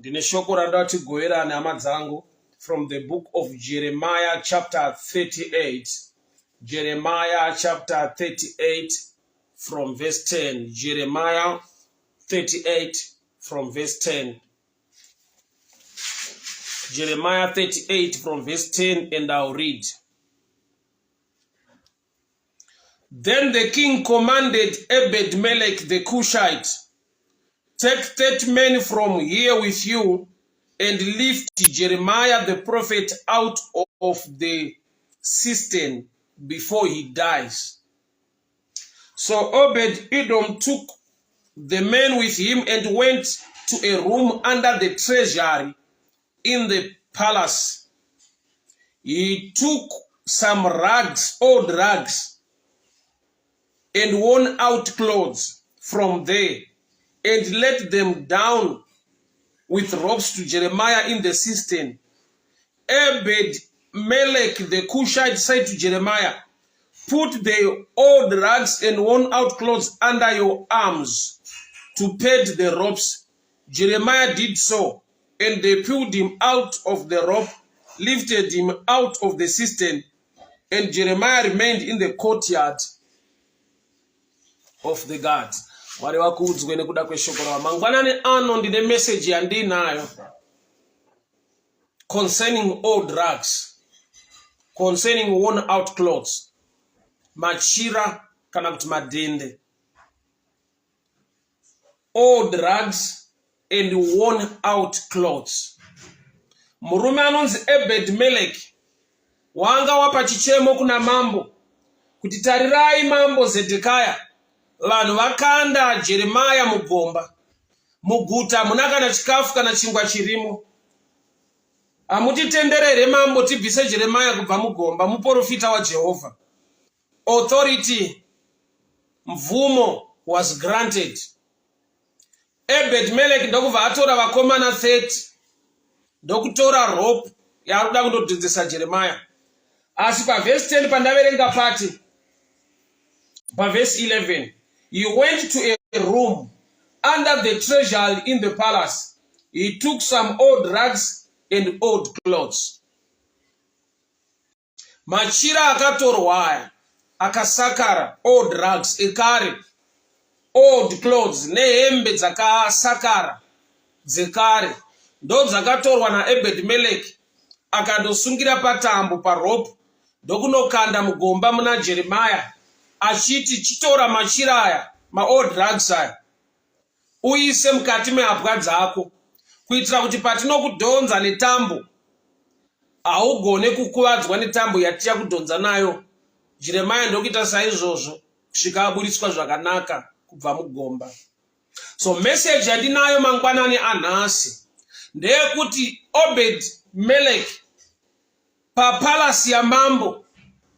Ndine shoko randoda tigoverane hama dzangu from the book of Jeremiah chapter 38. Jeremiah chapter 38 from verse 10. Jeremiah 38 from verse 10. Jeremiah 38 from verse 10 and I'll read. Then the king commanded Ebed-Melech the Cushite, Take 30 men from here with you and lift Jeremiah the prophet out of the cistern before he dies. So Obed-Edom took the men with him and went to a room under the treasury in the palace. He took some rags, old rags, and worn out clothes from there and let them down with ropes to Jeremiah in the cistern. Ebed Melech the Cushite said to Jeremiah, Put the old rags and worn out clothes under your arms to pad the ropes. Jeremiah did so, and they pulled him out of the rope, lifted him out of the cistern, and Jeremiah remained in the courtyard of the guard. Mwari vakuudzwe nekuda kweshoko ravo. Mangwanani ano ndine meseji yandiinayo concerning all drugs, concerning worn out clothes, machira kana kuti madhende. All drugs and worn out clothes. Murume anonzi Ebed Melek wanga wapa chichemo kuna mambo kuti tarirai mambo Zedekaya, vanhu vakanda Jeremaya mugomba, muguta hamuna kana chikafu kana chingwa chirimo. Hamutitendere here mambo tibvise Jeremaya kubva mugomba, muprofita waJehovha? Authority, mvumo was granted. Ebed Melek ndokubva atora vakomana 30 ndokutora rope yaari kuda kundodhonzesa Jeremaya. Asi pavhesi 10 pandaverenga pati pavhesi 11, he went to a room under the treasury in the palace. He took some old rags and old clothes. Machira akatorwa aya akasakara, old rags ekare, old clothes nehembe dzakasakara dzekare ndo dzakatorwa naEbed Melek akandosungira patambo parope ndokunokanda mugomba muna Jeremiah achiti chitora machira aya, maold rags aya, uise mukati mehapwa dzako kuitira kuti patinokudhonza netambo haugone kukuvadzwa netambo yatichakudhonza nayo. Jeremiah ndokuita saizvozvo kusvika aburitswa zvakanaka kubva mugomba. So message yandinayo mangwanani anhasi ndeyekuti Obed Melek papalasi yamambo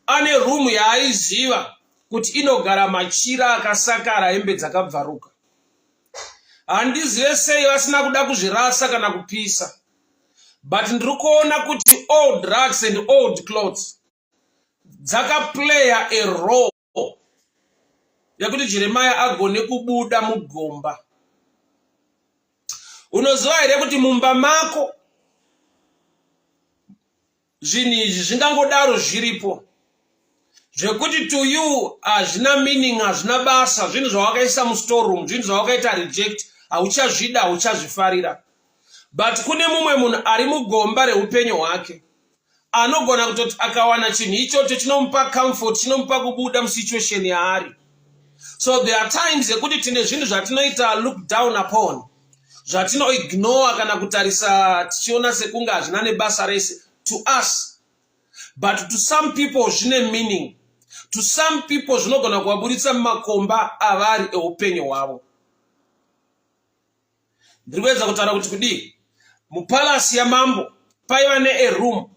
ane rumu yaaiziva kuti inogara machira akasakara, hembe dzakabvaruka. Handizive sei vasina kuda kuzvirasa kana kupisa, but ndiri kuona kuti old rags and old clothes dzakaplaya a role yekuti Jeremiah agone kubuda mugomba. Unoziva here kuti mumba mako zvinhu izvi zvingangodaro zviripo zvekuti to you hazvina meaning, hazvina basa, zvinhu zvawakaisa mustoreroom, zvinhu zvawakaita reject, hauchazvida, hauchazvifarira, but kune mumwe munhu ari mugomba reupenyu hwake anogona kutoti akawana chinhu ichocho chinomupa comfort, chinomupa kubuda musituation yaari. So there are times yekuti tine zvinhu zvatinoita look down upon, zvatinoignore kana kutarisa tichiona sekunge hazvina nebasa rese to us, but to some people zvine meaning. To some people zvinogona kuvaburitsa mumakomba avari eupenyu hwavo. Ndiri kuedza kutaura kuti kudii? Mupalasi yamambo paiva neeroom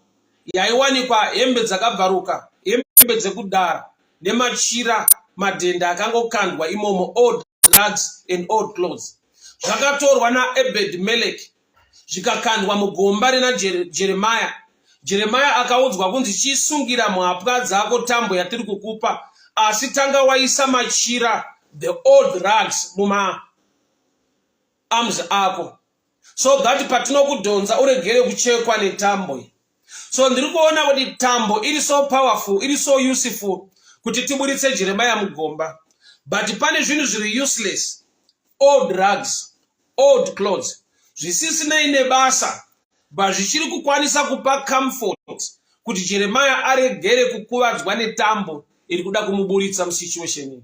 yaiwanikwa hembe dzakabvaruka, hembe dzekudara nemachira, madhenda akangokandwa imomo, old rags and old clothes. Zvakatorwa naEbed Melek zvikakandwa mugomba rina Jeremiah. Jeremiah akaudzwa kunzi chisungira muhapwa dzako tambo yatiri kukupa, asi tanga waisa machira, the old rags, muma arms ako. so that patinokudhonza uregere kuchekwa netambo iyi. So ndiri kuona kuti tambo iri so powerful, iri so useful kuti tiburitse Jeremiah mugomba, but pane zvinhu zviri useless, old drugs, old clothes, zvisisinei nebasa, but zvichiri kukwanisa kupa comfort kuti Jeremiah aregere kukuvadzwa netambo iri kuda kumuburitsa musituation iyi.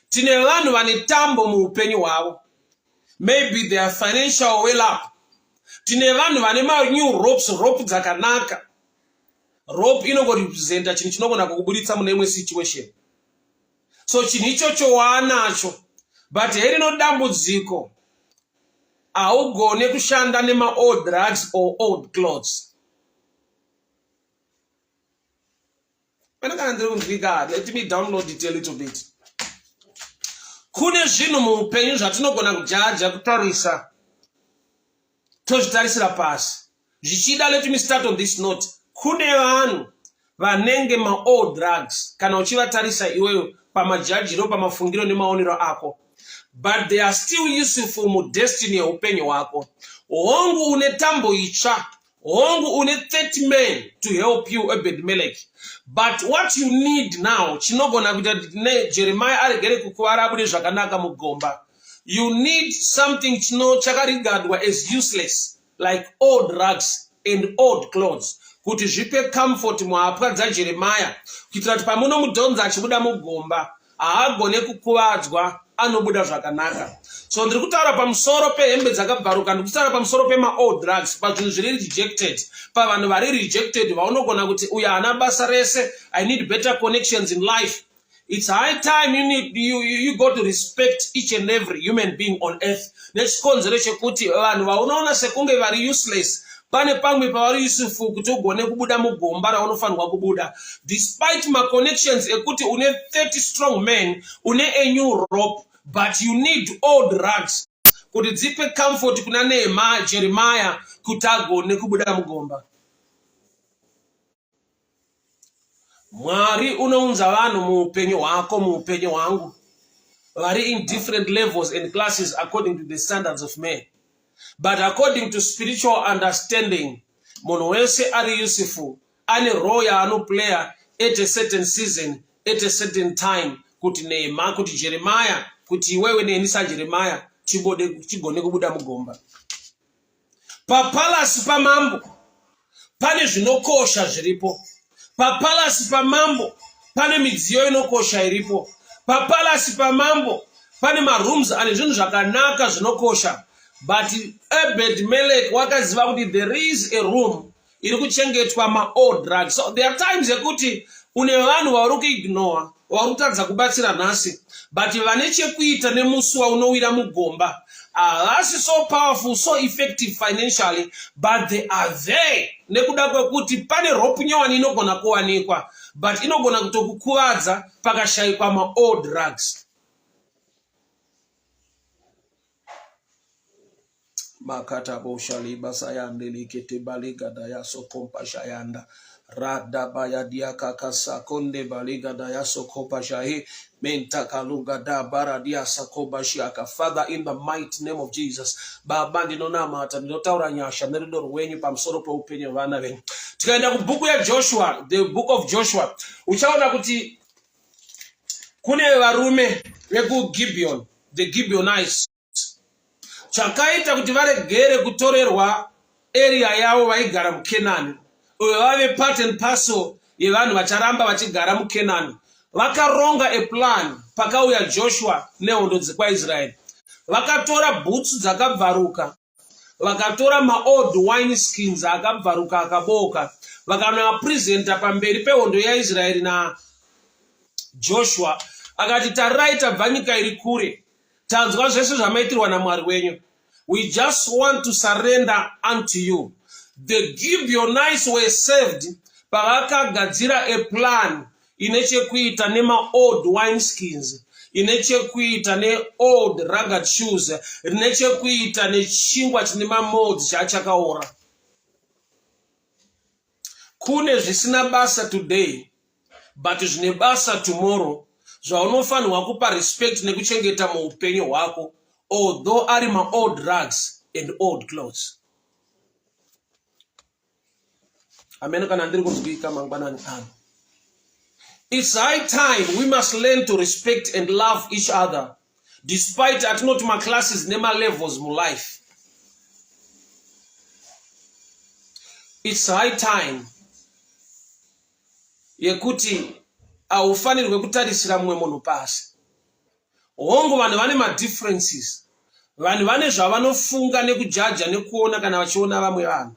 Tine vanhu vane tambo muupenyu hwavo, maybe they are financial well up. Tine vanhu vane manew ropes, rope dzakanaka. Rope inongorepresenta chinhu chinogona kukuburitsa mune imwe situation. So chinhu ichocho waanacho, but herino dambudziko, haugone kushanda nemaold drugs or old clothes. Pane kana ndiri kunzwika? Let me download it a little bit. Kune zvinhu muupenyu zvatinogona kujaja, kutarisa, tozvitarisira pasi zvichida. Let me start on this note. Kune vanhu vanenge maold drugs kana uchivatarisa iweyo pamajajiro, pamafungiro nemaonero ako, but they are still useful mudestiny yeupenyu hwako. Hongu, une tambo itsva. Hongu, une 30 men to help you, Ebed Melek, but what you need now, chinogona kuita kuti Jeremiah aregere kukuvara, abude zvakanaka mugomba, you need something chino chakarigadwa as useless, like old drugs and old clothes, kuti zvipe comfort muhapwa dzaJeremiah, kuitira kuti pamunomudhonza achibuda mugomba, haagone kukuvadzwa, anobuda zvakanaka. So ndiri kutaura pamusoro pehembe dzakabvaruka, ndiri kutaura pamusoro pemaold drugs, pazvinhu zviri rejected, pavanhu vari rejected, vaunogona kuti uyo haana basa rese. I need better connections in life. It's high time you got to respect each and every human being on earth, nechikonzero chekuti vanhu vaunoona sekunge vari useless, pane pamwe pavari useful kuti ugone kubuda mugomba raunofanirwa kubuda. Despite maconnections ekuti une 30 strong men, une a new rope, but you need old drugs kuti dzipe comfort kuna Nehema, Jeremiah, kuti agone kubuda mugomba. Mwari unounza vanhu muupenyu hwako, muupenyu hwangu, vari in different levels and classes according to the standards of man, but according to spiritual understanding, munhu wese ari useful, ane role yaanoplaya at a certain season, at a certain time, kuti Nehema, kuti Jeremiah, kuti iwewe neni saJeremiah tigone kubuda mugomba. Papalasi pamambo pane zvinokosha zviripo. Papalasi pamambo pane midziyo inokosha iripo. Papalasi pamambo pane marooms ane zvinhu zvakanaka zvinokosha, but Ebed Melek wakaziva kuti there is a room iri kuchengetwa maold drugs. So there are times yekuti une vanhu vauri kuignore, vari kutadza kubatsira nhasi, but vane chekuita nemusi waunowira mugomba. Havasi so powerful, so effective financially, but they are there nekuda kwekuti pane rope nyowani inogona kuwanikwa, but inogona kutokukuvadza pakashayikwa maold drugs. Makata bosha liba sayande likete baliga dayaso kompa shayanda rada baya diaka kasakonde baliga dayaso kopa shahe menta kaluga da bara diasa koba shiaka. Father, in the mighty name of Jesus, Baba, ndinonamata, ndinotaura nyasha nerudo rwenyu pamusoro peupenyu hwevana venyu. Tikaenda kubhuku yaJoshua, the Book of Joshua, uchaona kuti kune varume vekuGibeon, the Gibeonites. Chakaita kuti varegere kutorerwa area yavo vaigara muKenani, uyo vave part and parcel yevanhu vacharamba vachigara muKenani, vakaronga a plan. Pakauya Joshua nehondo dzekwaIsraeri, vakatora bhutsu dzakabvaruka, vakatora maold wine skins akabvaruka, akabooka, vakanoapresenta pamberi pehondo yaIsraeri naJoshua. Akati, "Tarirai, tabva nyika iri kure, tanzwa zvese zvamaitirwa naMwari wenyu. We just want to surrender unto you." The Gibeonites were saved pavakagadzira a plan ine chekuita nemaold wine skins, ine chekuita neold ragged shoes, rine chekuita nechingwa chine mamolds chaachakaora. Kune zvisina basa today, but zvine basa tomorrow, zvaunofanirwa kupa respect nekuchengeta muupenyu hwako, although ari maold drugs. and old clothes. Ameno kana ndiri kunzwika mangwanani ano. It's high time we must learn to respect and love each other despite atinoti maclasses nemalevels mulife. It's high time yekuti haufanirwe kutarisira mumwe munhu pasi. Hongu vanhu vane madifferences, vanhu vane zvavanofunga nekujaja nekuona kana vachiona vamwe vanhu,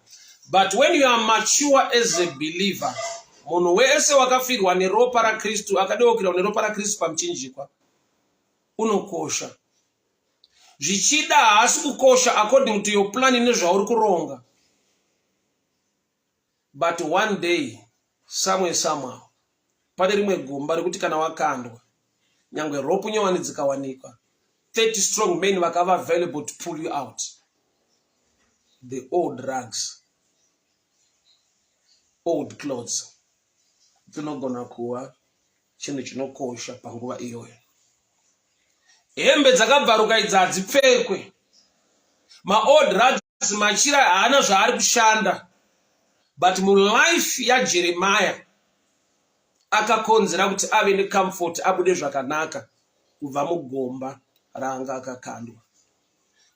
but when you are mature as a believer, munhu wese wakafirwa neropa raKristu, akadeukirwa neropa raKristu pamuchinjikwa, unokosha. Zvichida haasi kukosha according to your plan nezvauri kuronga, but one day, somewhere, somehow, pane rimwe gomba rekuti kana wakandwa, nyangwe rope nyowani dzikawanikwa, 30 strong men vakava available to pull you out, the old rags, old clothes dzinogona kuva chinhu chinokosha panguva iyoyo. Hembe dzakabvaruka idzi hadzipfekwe, maold rags, machira haana zvaari kushanda, but mulife yaJeremiah akakonzera kuti ave necomfort, abude zvakanaka kubva mugomba raanga akakandwa.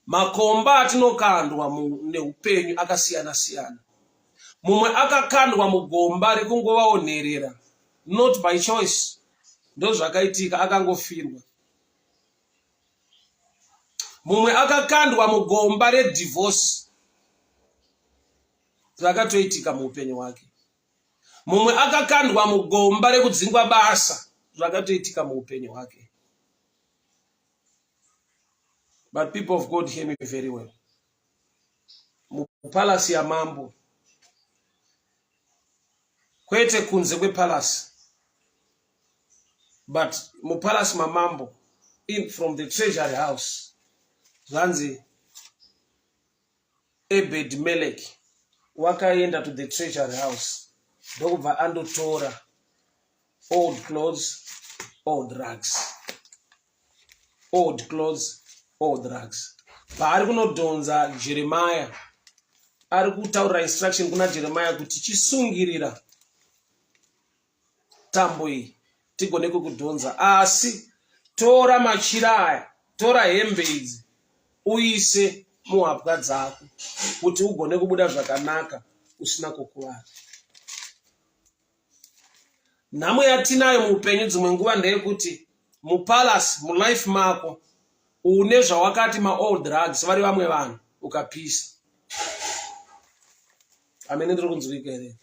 Makomba atinokandwa neupenyu akasiyana siyana. Mumwe akakandwa mugomba rekungovawo nherera, not by choice, ndozvakaitika, akangofirwa. Mumwe akakandwa mugomba redivorce, zvakatoitika muupenyu hwake. Mumwe akakandwa mugomba rekudzingwa basa, zvakatoitika muupenyu hwake. But people of God, hear me very well. Mupalasi yamambo, kwete kunze kwepalasi, but mupalasi mamambo, in from the treasury house, zvanzi Ebed Melek wakaenda to the treasury house, ndokubva andotora old clothes, old rags, old clothes, old rags. Paari kunodhonza Jeremiah, ari kutaurira instruction kuna Jeremiah kuti chisungirira tambo iyi tigone kukudhonza, asi tora machira aya, tora hembe idzi, uise muhapwa dzako kuti ugone kubuda zvakanaka usina kukuvara. Nhamo yatinayo muupenyu dzimwe nguva ndeyekuti mupalasi, mulife mako, une zvawakati maold rags, vari vamwe vanhu, ukapisa. Amene ndiri kunzwika here?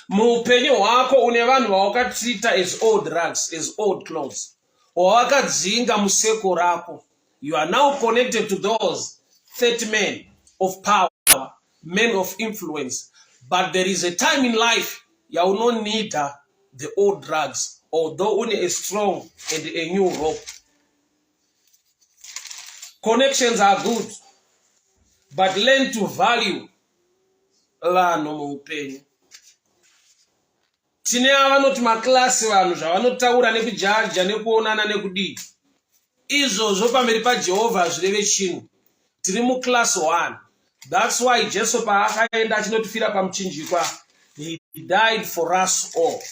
Muupenyu hwako une vanhu vawakatreata as old rags, as old clothes, wawakadzinga museko rako. You are now connected to those 30 men of power, men of influence, but there is a time in life yaunonida the old rags, although une a strong and a new rope. Connections are good, but learn to value vanhu muupenyu. Tine avanoti maclass, vanhu zvavanotaura nekujaja nekuonana nekudii, izvozvo pamberi paJehovha hazvireve chinhu. Tiri muclass 1. That's why Jesu paakaenda achinotifira pamuchinjikwa, he died for us all.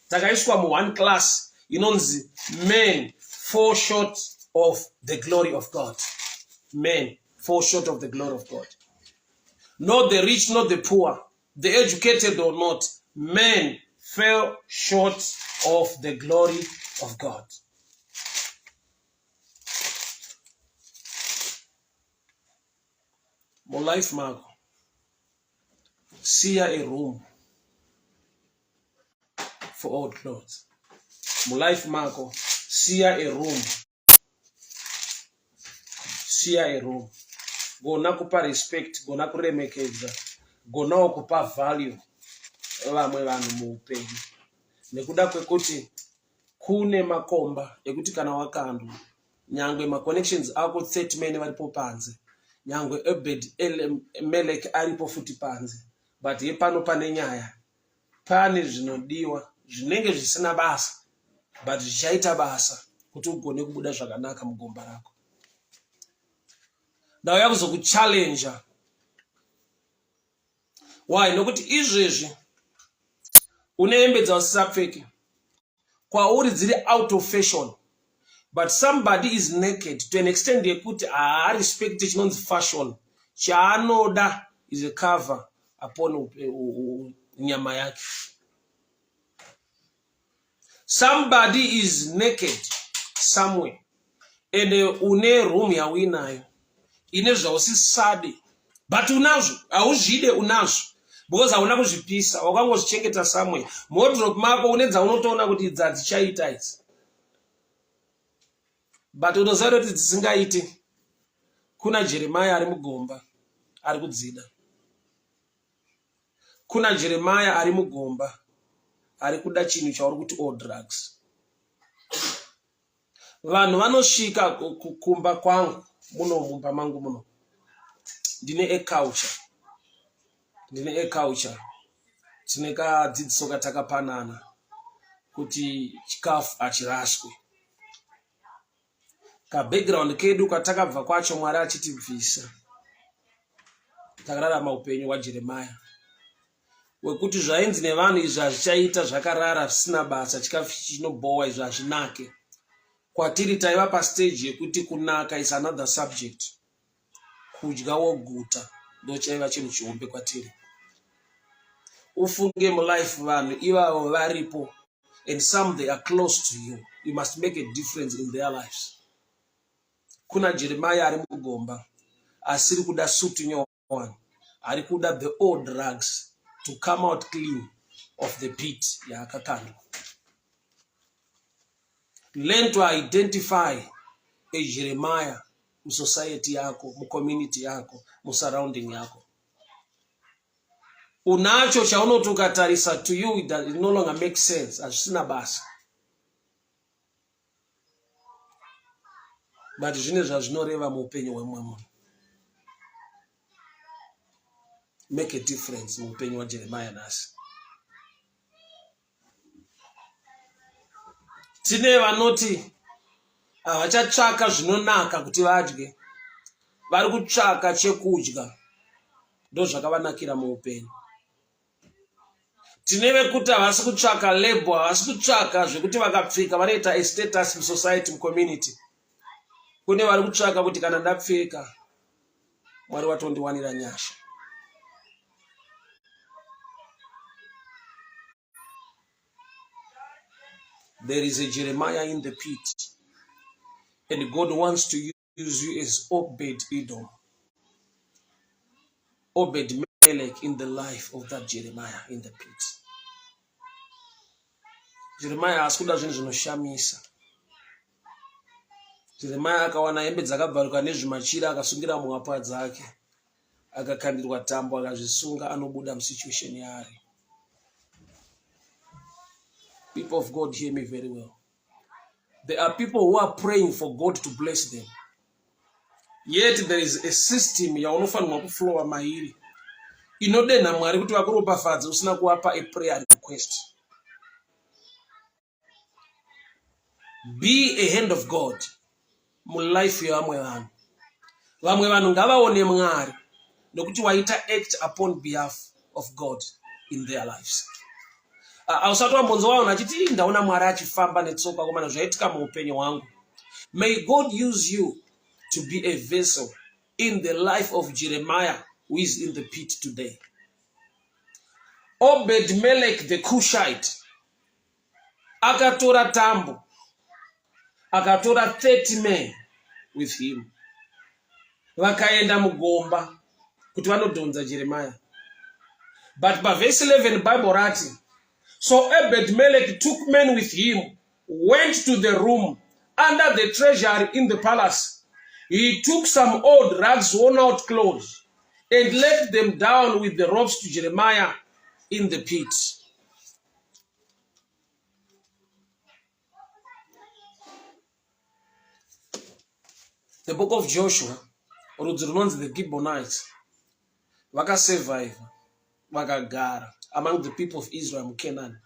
Takaiswa muone class inonzi men fall short of the glory of God. Men fall short of the glory of God. Not the rich, not the poor, the educated or not, men fell short of the glory of God. Mulife mako siya a room for old clothes. Mulife mako siya a room, siya a room. Gona kupa respect, gona kuremekedza, gonawo kupa value vamwe vanhu muupenyu, nekuda kwekuti kune makomba ekuti kana wakandwa, nyangwe maconnections ako 30 men varipo panze, nyangwe Ebed Melek aripo futi panze, but yepano pane nyaya, pane zvinodiwa zvinenge zvisina basa, but zvichaita basa kuti ugone kubuda zvakanaka mugomba rako. Ndauya kuzokuchallenger. Why? Nokuti izvezvi une hembe dzausisapfeke. Kwauri dziri out of fashion. But somebody is naked to an extent yekuti haarespect chinonzi fashion. Chaanoda is a cover upon nyama yake. Somebody is naked somewhere and une room yauinayo ine zvausisade but unazvo hauzvide unazvo because hauna kuzvipisa wakangozvichengeta somewhere muwardrobe mako une dzaunotoona kuti idzi hadzichaita idzi but unoziva kuti dzisingaiti kuna jeremiah ari mugomba ari kudzida Kuna Jeremiah ari mugomba ari kuda chinhu chauri kuti all drugs. Vanhu vanosvika kumba kwangu muno mumba mangu muno. Ndine a culture. Ndine a culture. Tine kadzidziso katakapanana kuti chikafu hachiraswe. Kabackground kedu kwatakabva kwacho Mwari achitibvisa. Takararama upenyu hwaJeremiah wekuti zvainzi nevanhu izvi hazvichaita zvakarara zvisina basa chikafu chinobhowa izvi hazvinake. Kwatiri taiva pastage yekuti kunaka is another subject. Kudya woguta ndochaiva chinhu chihombe kwatiri. Ufunge mulife vanhu ivavo varipo and some they are close to you. You must make a difference in their lives. Kuna Jeremiah ari mugomba asiri kuda suit nyowani, ari kuda the old drugs to come out clean of the pit yaakakandwa. Learn to identify a Jeremiah musociety yako, mucommunity yako, musurrounding yako. Unacho chaunoti ukatarisa to you it, does, it no longer makes sense, hazvisina basa. But zvine zvazvinoreva muupenyu hwemumwe munhu. Make a difference muupenyu hwaJeremiah nhasi. Tine vanoti havachatsvaka zvinonaka kuti vadye, vari kutsvaka chekudya, ndozvakavanakira muupenyu. Tine vekuti havasi kutsvaka label, havasi kutsvaka zvekuti vakapfeka vanoita a status musociety, mucommunity. Kune vari kutsvaka kuti kana ndapfeka Mwari watondiwanira nyasha. There is a Jeremiah in the pit, and God wants to use you as Obed Edom, Obed Melech in the life of that Jeremiah in the pit. Jeremiah haasi kuda zvinhu zvinoshamisa. Jeremiah akawana hembe dzakabvaruka nezvimachira akasungira muhapwa dzake akakandirwa tambo akazvisunga anobuda musituation yaari. People of God, hear me very well. There are people who are praying for God to bless them. Yet there is a system yaunofanirwa kuflowa mairi inodenha Mwari kuti vakuropafadze usina kuvapa a prayer request. Be a hand of God mulife yevamwe vanhu. Vamwe vanhu ngavaone Mwari nokuti waita act upon behalf of God in their lives. Hausati wambonzwa vanhu achiti ndaona Mwari achifamba netsoka komana zvaitika muupenyu hwangu. May God use you to be a vessel in the life of Jeremiah who is in the pit today. Obed Melech the Cushite akatora tambo akatora 30 men with him vakaenda mugomba kuti vanodhonza Jeremiah. But pavhesi 11 Bible rati, so Ebed Melech took men with him, went to the room under the treasury in the palace. He took some old rags, worn out clothes, and let them down with the ropes to Jeremiah in the pit. The book of Joshua, rudzi runonzi the Gibeonites, vakasurvive vakagara among the people of Israel muCanaan.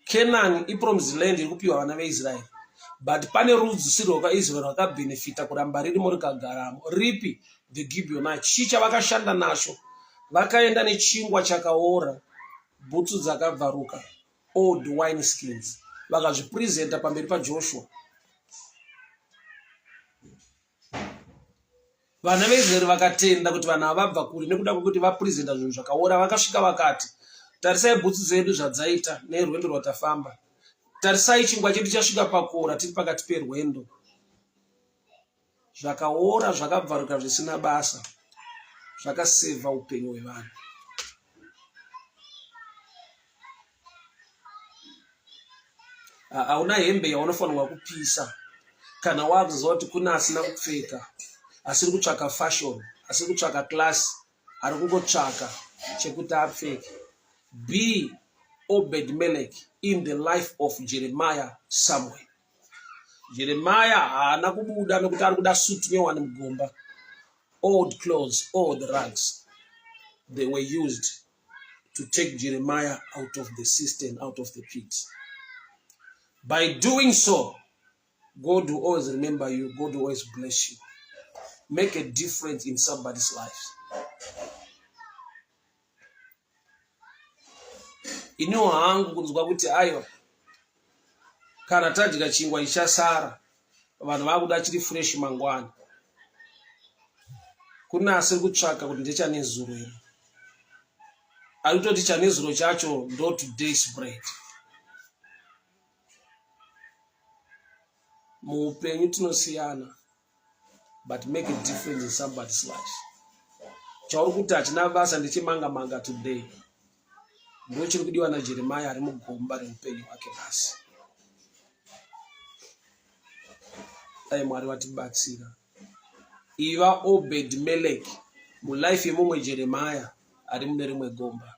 Canaan ipromised land iri kupiwa vana veIsrael. But pane rudzi rusiri rwakaIsraeri rwakabhenefita kuramba ririmo rikagaramo. Ripi? The Gibeonites. Chii chavakashanda nacho? Vakaenda nechingwa chakaora, bhutsu dzakabvaruka, old wine skins, vakazvipresenta pamberi paJoshua. Vana veIsraeri vakatenda kuti vanhu ava vabva kure nekuda kwekuti vapresenta zvinhu zvakaora. Vakasvika vakati, tarisai bhutsu dzedu zvadzaita nerwendo rwatafamba. Tarisai chingwa chedu chasvika pakuora tiri pakati perwendo. Zvakaora zvakabvaruka zvisina basa zvakasevha upenyu hwevanhu. Hauna hembe yaunofanirwa kupisa kana wakuziva kuti kune asina kupfeka, asiri kutsvaka fashion, asiri kutsvaka class, ari kungotsvaka chekuti apfeke. Be Obed Melech in the life of Jeremiah somewhere. Jeremiah haana kubuda nekuti ari kuda suit nyowani mugomba. Old clothes, old rags, they were used to take Jeremiah out of the system, out of the pit. By doing so, God will always remember you. God will always bless you. Make a difference in somebody's life. Iniwo hangu kunzwa kuti aiwa kana tadya chingwa ichasara vanhu vakuda chiri fresh mangwana. Kune asiri kutsvaka kuti ndechanezuro here, ari kutoti chanezuro chacho ndo today's bread. Muupenyu tinosiyana, but make a difference in somebody's life. Chauri kuti hachina basa ndechemanga manga today, ndo chiri kudiwa naJeremiah ari mugomba reupenyu hwake nhasi. Dai Mwari vatibatsira. Iva Obed Melek mulife yemumwe Jeremiah ari mune rimwe gomba.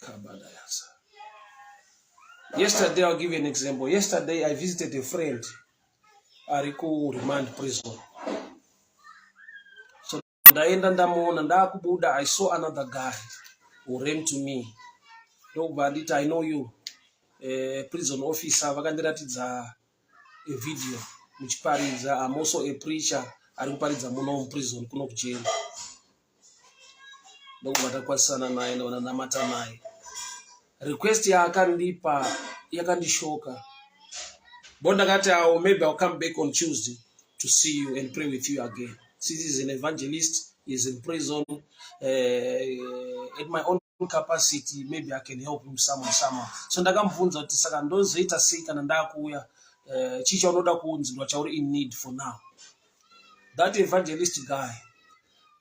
Kabadayasa. Yesterday, I'll give you an example. Yesterday, I visited a friend ari ku remand prison. So ndaenda ndamuona ndakubuda, I saw another guy who ran to me. Ndokubva anditi, I know you. Prison officer vakandiratidza a video muchiparidza. I'm also a preacher ari kuparidza muno muprison kuno kujeri. Ndokubva takwazisana naye, ndobva ndanamata naye. Request yaakandipa yakandishoka. Bo ndakati, oh, maybe I'll come back on Tuesday to see you and pray with you again. Since he's an evangelist, he's in prison, at my own capacity, maybe I can help him somehow, somehow. So ndakamubvunza kuti saka ndozoita sei kana ndakuuya, chii chaunoda kuunzirwa chauri in need for now. That evangelist guy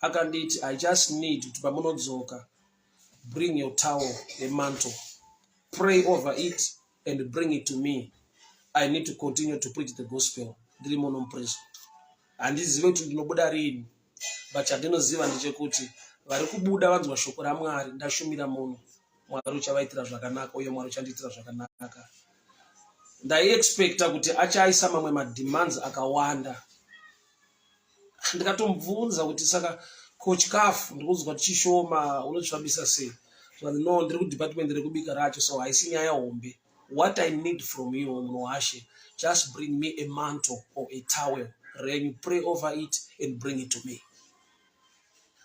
akanditi, I just need kuti pamunodzoka, bring your towel, a mantle, pray over it and bring it to me. I need to continue to preach the gospel ndiri muno muprison. Handizive kuti ndinobuda rini, but chandinoziva ndechekuti vari kubuda vanzwa shoko raMwari ndashumira muno, Mwari uchavaitira zvakanaka uye Mwari uchandiitira zvakanaka. Ndaiexpecta kuti achaisa mamwe mademands akawanda. Ndikatomubvunza kuti saka ko chikafu ndikunzwa tichishoma, unochifambisa sei? Zvanzi no, ndiri kudepartment rekubika racho, so haisi nyaya hombe. What I need from you, munhu washe, just bring me a mantle or a towel renyu, pray over it and bring it to me.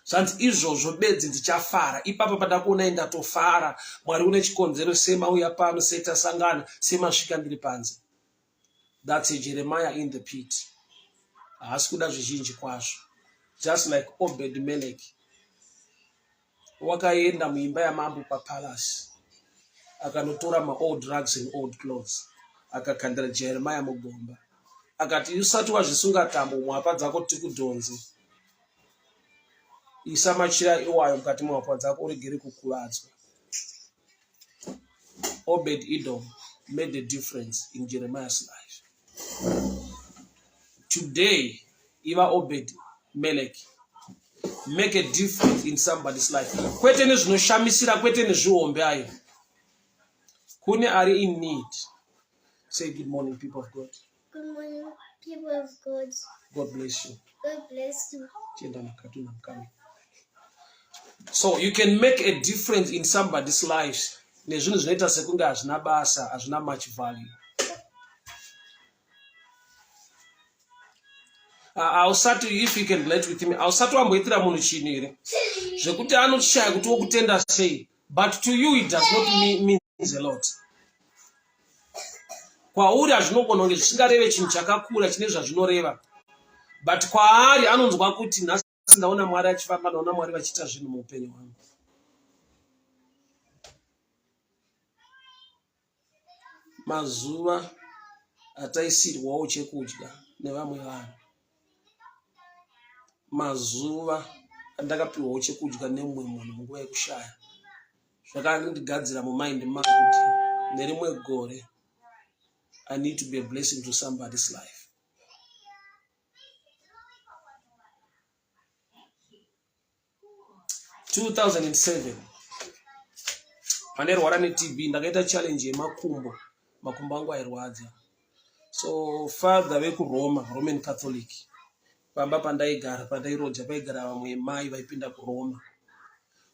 Zvanzi izvozvo bedzi ndichafara. Ipapo pandakuonai ndatofara. Mwari une chikonzero semauya pano, setasangana, semasvika ndiri panze. That's a Jeremiah in the pit. Haasi kuda zvizhinji kwazvo. Just like Obed Melech wakaenda muimba yamambo papalace, akanotora maold drugs and old clothes, akakandira Jeremiah mugomba, akati usati wazvisunga tambo muhapa dzako tikudhonze, isa machira iwayo mukati muhapwa dzako uregere kukuvadzwa. Obed Edom made a difference in Jeremiah's life. Today, iva Obed Melech, make a difference in somebody's life. Kwete nezvinoshamisira, kwete nezvihombe ayo. Kune ari in need. Say good morning, people of God. Good morning, people of God. God bless you. God bless you. Chienda mukati, I'm coming. So you can make a difference in somebody's life. Nezvinhu zvinoita sekunge hazvina basa, hazvina much value. Hausati, if you can relate with me, hausati wamboitira munhu chinhu here zvekuti anoshaya kuti wokutenda sei, but to you it does not means a lot. Kwauri hazvinogona kunge zvisingareve chinhu chakakura chine zvazvinoreva, but kwaari anonzwa kuti nhasi ndaona Mwari achifamba, ndaona Mwari vachiita zvinhu muupenyu hwangu. Mazuva ataisirwawo chekudya nevamwe vanhu, mazuva andakapiwawo chekudya nemumwe munhu munguva yekushaya, zvakandigadzira mumind mangu kuti nerimwe gore I need to be a blessing to somebody's life. 2007 pandairwara neTB, ndakaita challenge yemakumbo. Makumbo angu airwadza, so father vekuRoma, Roman Catholic, pamba pandaigara, pandairoja, paigara vamwe mai vaipinda kuRoma.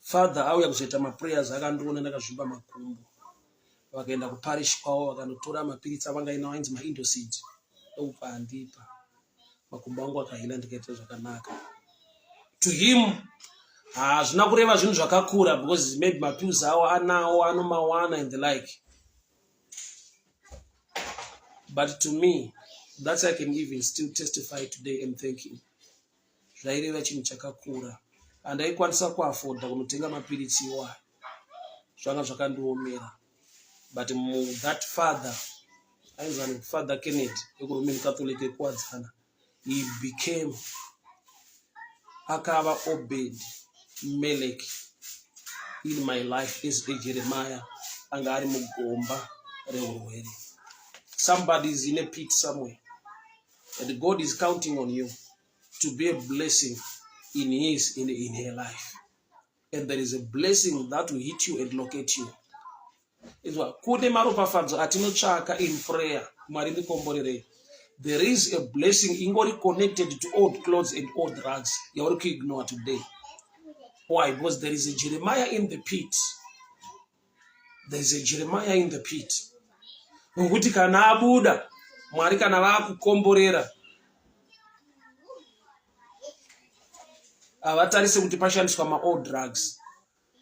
Father auya kuzoita maprayers, akandiona ndakazvimba makumbo. Vakaenda kuparish kwavo, vakanotora mapiritsi avanga inawo ainzi maIndocid, ndokubva andipa. Makumbo angu akahila, ndikaita zvakanaka. To him hazvina kureva zvinhu zvakakura because maybe mapills awo anawo, anomawana and the like, but to me, that's I can even still testify today and thank him. Zvaireva chinhu chakakura. Handaikwanisa kuafodha kunotenga mapiritsi iwayo, zvanga zvakandiomera, but that father ainzani Father Kennedy ekuRoman Catholic ekuWadzana, he became, akava Obed Melek in my life as a Jeremiah anga ari mugomba reurwere. Somebody is in a pit somewhere and God is counting on you to be a blessing in his in her life, and there is a blessing that will hit you and locate you. Izwa, kune maropafadzo atinotsvaka in prayer. Mwari ndikomborerei. There is a blessing ingori connected to old clothes and old drugs yauri kuignore today. Why? Because there is a Jeremiah in the pit. There is a Jeremiah in the pit nokuti kana abuda, Mwari kana vaakukomborera, havatarise kuti pashandiswa maold drugs,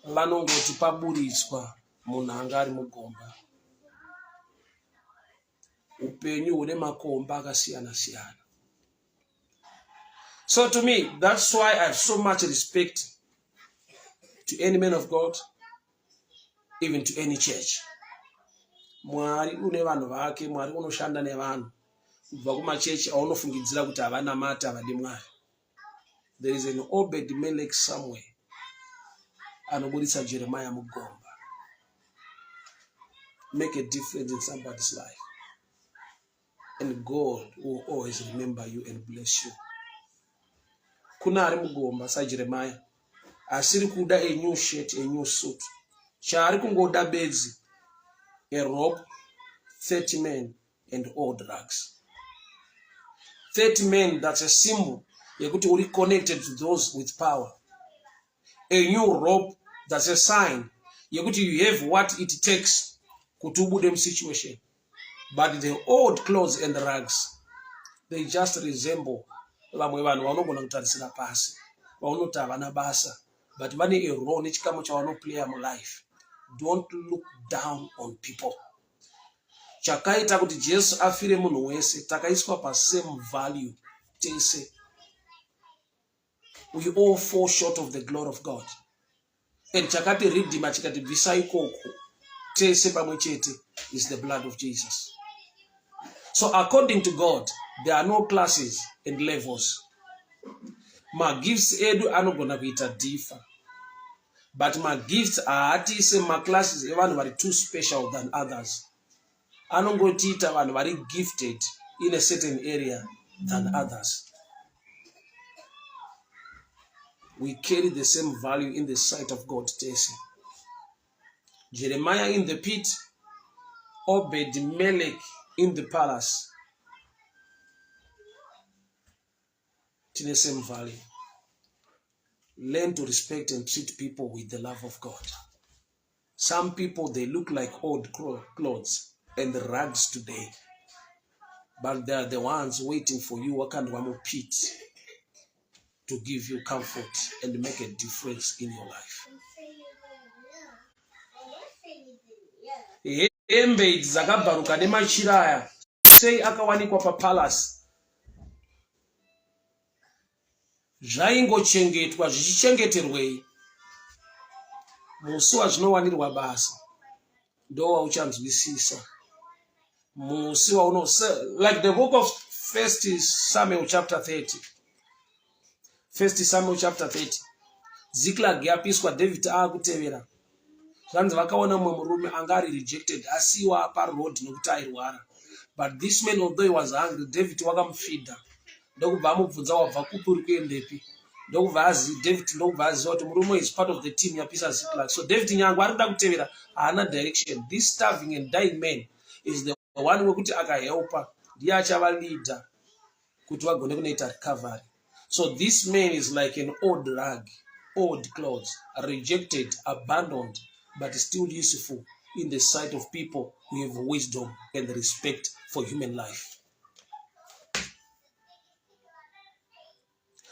vanongoti paburitswa munhu anga ari mugomba. Upenyu hune makomba akasiyana siyana. So to me, that's why I have so much respect to any man of God, even to any church. Mwari une vanhu vake, Mwari unoshanda nevanhu kubva kumachechi aunofungidzira kuti havanamati, havadi Mwari. There is an Obed Melek somewhere anoburitsa Jeremiah mugomba. Make a difference in somebody's life and God will always remember you and bless you. Kuna ari mugomba saJeremiah asiri kuda a new shirt, a new suit. Chaari kungoda bedzi a rope, 30 men and all drugs. 30 men, that's a symbol yekuti uri connected to those with power. A new rope, that's a sign yekuti you have what it takes kuti ubude musituation. But the old clothes and rags, they just resemble vamwe vanhu vanogona kutarisira pasi, vaunoti havana basa, but vane a role nechikamu chavanoplaya mulife. Don't look down on people. Chakaita kuti Jesu afire munhu wese, takaiswa pasame value tese. We all fall short of the glory of God, and chakati redeema, chikatibvisa ikoko tese pamwe chete is the blood of Jesus. So according to God, there are no classes and levels. Magifts edu anogona kuita differ, but magifts haatiise mumaclasses evanhu vari too special than others. Anongotiita vanhu vari gifted in a certain area than others. We carry the same value in the sight of God tese. Jeremiah in the pit, Obed Melek in the palace, tine same value. Learn to respect and treat people with the love of God. Some people they look like old clothes and rags today, but they are the ones waiting for you wakandwa mupit to give you comfort and make a difference in your life. Hembe idzi dzakabvaruka nemachira aya sei akawanikwa papalace? Zvaingochengetwa zvichichengeterwei? Musi wazvinowanirwa basa ndowauchanzwisisa. Musi wauno like the book of First Samuel chapter 30. First Samuel chapter 30. Ziklag yapiswa, David akutevera. Zvanzi vakaona mumwe murume anga ari rejected asiwa paroad nokuti airwara. But this man although he was hungry, David wakamufidha. Ndokubva amubvunza wabva kupi uri kuendepi. Ndokubva azi David ndokubva aziva kuti murume is part of the team yapisa Ziklag. So David nyangwe ari kuda kutevera haana direction. This starving and dying man is the one wekuti akahelpa ndiye achava leader kuti vagone kunoita recovery. So this man is like an old rag, old clothes, rejected, abandoned, but still useful in the sight of people who have wisdom and respect for human life.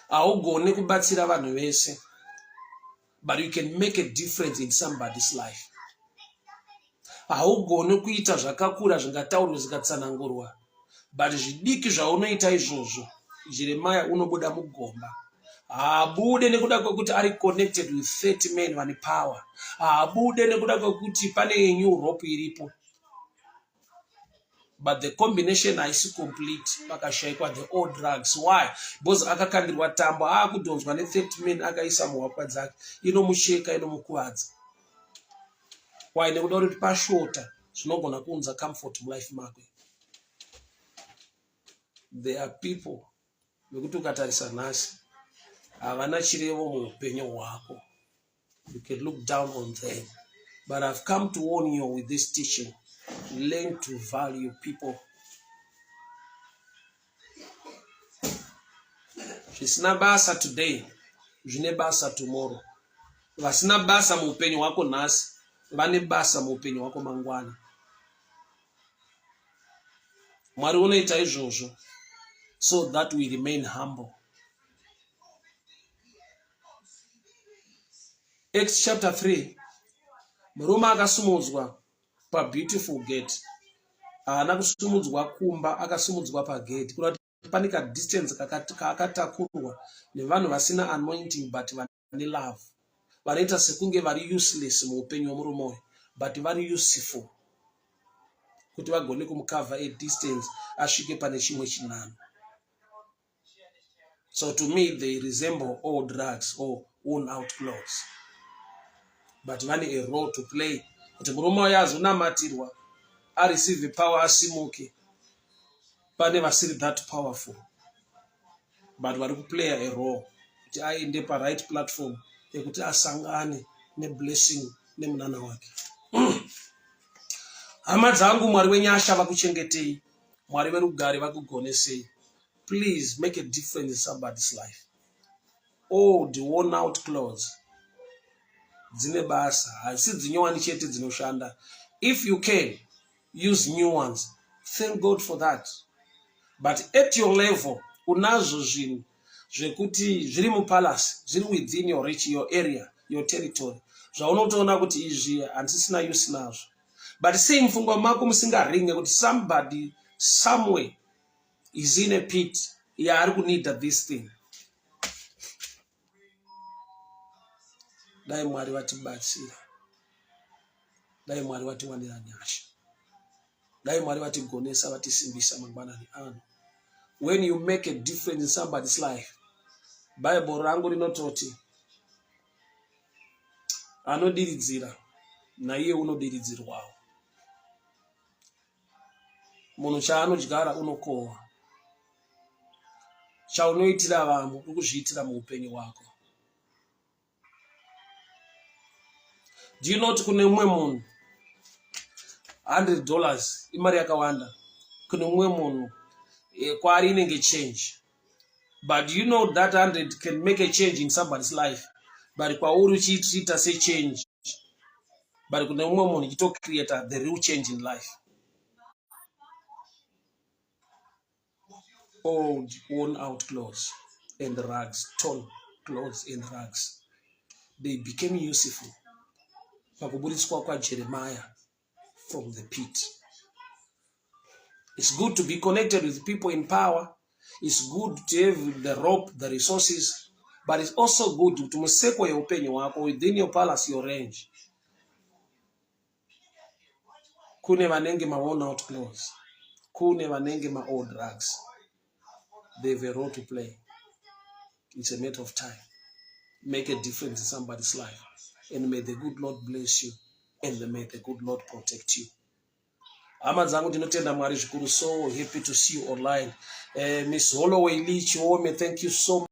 Haugoni kubatsira vanhu vese, but you can make a difference in somebody's life. Haugoni kuita zvakakura zvingataurwa zvikatsanangurwa, but zvidiki zvaunoita izvozvo. Jeremiah unobuda mugomba. Haabude nekuda kwekuti ari connected with 30 men vane power. Haabude nekuda kwekuti pane new rope iripo, but the combination haisi complete, pakashaikwa the old drugs. Why? Because akakandirwa tambo aakudhonzwa ne30 men akaisa muhwapwa dzake, inomucheka, inomukuvadza. Why? Nekuda kuti pashota zvinogona kuunza comfort mulife makwe. There are people vekuti ukatarisa nhasi havana chirevo muupenyu hwako. You can look down on them, but I've come to warn you with this teaching: learn to value people. Zvisina basa today zvine basa tomorrow. Vasina basa muupenyu hwako nhasi vane basa muupenyu hwako mangwana. Mwari unoita izvozvo so that we remain humble. Acts chapter 3, murume akasumudzwa pabeautiful gate. Haana kusumudzwa kumba, akasumudzwa pagate. Kureva kuti pane kadistance kaakatakurwa nevanhu vasina anointing but vane love, vanoita sekunge vari useless muupenyu hwemurume uyu, but vari useful kuti vagone kumukavha a distance asvike pane chimwe chinhano. So to me they resemble all drugs or worn out clothes, but vane a role to play kuti murume uyo azonamatirwa, areceive power, asimuke. Pane vasiri that powerful but vari kuplaya a role kuti aende paright platform yekuti asangane neblessing nemunana wake. Hama dzangu, Mwari wenyasha vakuchengetei, Mwari verugare vakugonesei. Please make a difference in somebody's life. Old worn out clothes dzine basa, hasi dzinyowani chete dzinoshanda. If you can use new ones, thank God for that, but at your level unazvo zvinhu zvekuti zviri mupalace, zviri within your reach, your area, your territory, zvaunotoona kuti izvi handisisina use nazvo, but sei mupfungwa mako musingaringe kuti somebody somewhere is in a pit yaari kunida this thing? Dai Mwari vatibatsira, dai Mwari vatiwanira nyasha, dai Mwari vatigonesa, vatisimbisa mangwanani ano. When you make a difference in somebody's life, Bible rangu rinototi anodiridzira naiye unodiridzirwawo. Munhu chaanodyara unokohwa. Chaunoitira vamwe uri kuzviitira muupenyu hwako. Do you know kuti kune mumwe munhu $100 imari yakawanda, kune mumwe munhu kwaari inenge change, but you know that 100 can make a change in somebody's life, but kwauri uchiitreata sechange. But kune umwe munhu ichitocreata the real change in life. Old worn out clothes and rags, torn clothes and rags, they became useful pakuburitswa kwaJeremiah from the pit. It's good to be connected with people in power. It's good to have the rope, the resources, but it's also good kuti museko yeupenyu hwako, within your palace, your range, kune vanenge maworn out clothes, kune vanenge maold drugs. They have a role to play. It's a matter of time. Make a difference in somebody's life, and may the good Lord bless you, and may the good Lord protect you. Hama dzangu, ndinotenda Mwari zvikuru. So happy to see you online. Miss Holloway Lee Chiome, thank you so